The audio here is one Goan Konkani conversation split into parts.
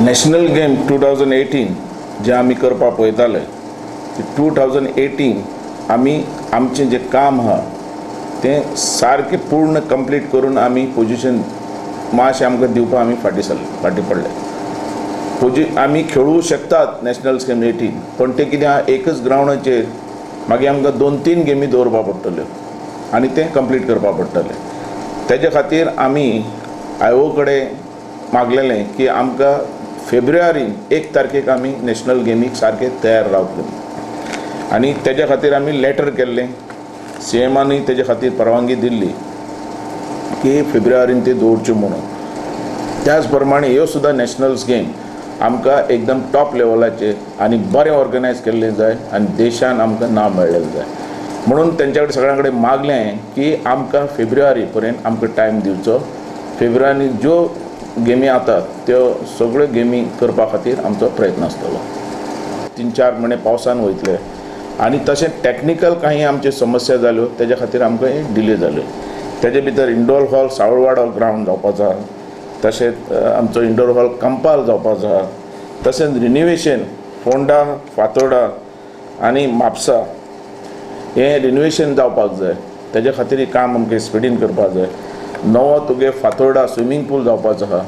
नॅशनल गेम 2018 जे आमी करपाक पळयताले, 2018 आमी आमचें जें काम आहा तें सारकें पूर्ण कंप्लीट करून आमी पोजिशन मातशें आमकां दिवपाक आमी फाटीं सरले, फाटीं पडले. आमी खेळूं शकतात नॅशनल गेम 18, पण तें कितें आहा एकच ग्रावंडाचेर मागीर आमकां 2-3 गेमी दवरपाक पडटल्यो आनी तें कंप्लीट करपाक पडटलें. तेजे खातीर आमी आयओ कडेन मागलेलें की आमकां फेब्रुवारीन 1 तारखेक आमी नॅशनल गेमीक सारकें तयार रावतले आनी तेज्या खातीर आमी लेटर केल्लें. सीएमानूय तेजे खातीर परवानगी दिल्ली की फेब्रुवारीन ते दवरच्यो म्हणून. त्याच प्रमाणे ह्यो सुद्दां नॅशनल्स गेम आमकां एकदम टॉप लेवलाचेर आनी बरें ऑर्गनायज केल्लें जाय आनी देशान आमकां नांव मेळ्ळेलें जाय म्हणून तेंच्या कडेन सगळ्यां कडेन मागलें की आमकां फेब्रुवारी पर्यंत आमकां टायम दिवचो. फेब्रुवारी ज्यो गेमी आतात त्यो सगळ्यो गेमी करपा खातीर आमचो प्रयत्न आसतलो. 3-4 म्हयने पावसान वयतले आनी तशें टॅक्निकल काही आमच्यो समस्या जाल्यो तेज्या खातीर आमकां एक डिले जाल्यो. तेजे भितर इंडोर हॉल सावळवाडो ग्रावंड जावपाचो आहा, तशेंच आमचो इंडोर हॉल कंपाल जावपाचो आहा, तशेंच रिनोवेशन फोंडा, फातोर्डा आनी म्हापसा हें रिनोवेशन जावपाक जाय. तेज्या खातीर काम आमकां स्पिडीन करपाक जाय. नवो तुगे फातोर्डा स्विमींग पूल जावपाचो आहा,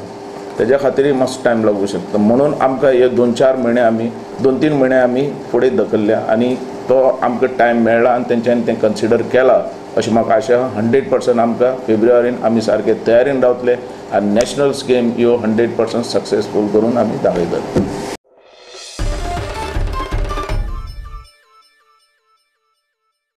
तेज्या खातीरय मातसो टायम लागूं शकता. म्हणून आमकां हे 2-4 म्हयने आमी 2-3 म्हयने आमी फुडें धकल्ल्या आनी तो आमकां टायम मेळ्ळा आनी तेंच्यांनी तें कन्सिडर केला अशें म्हाका आशा. 100% आमकां फेब्रुवारीन आमी सारके तयारेन रावतले आनी नॅशनल्स गेम ह्यो 100% सक्सेसफूल करून आमी दाखयतले.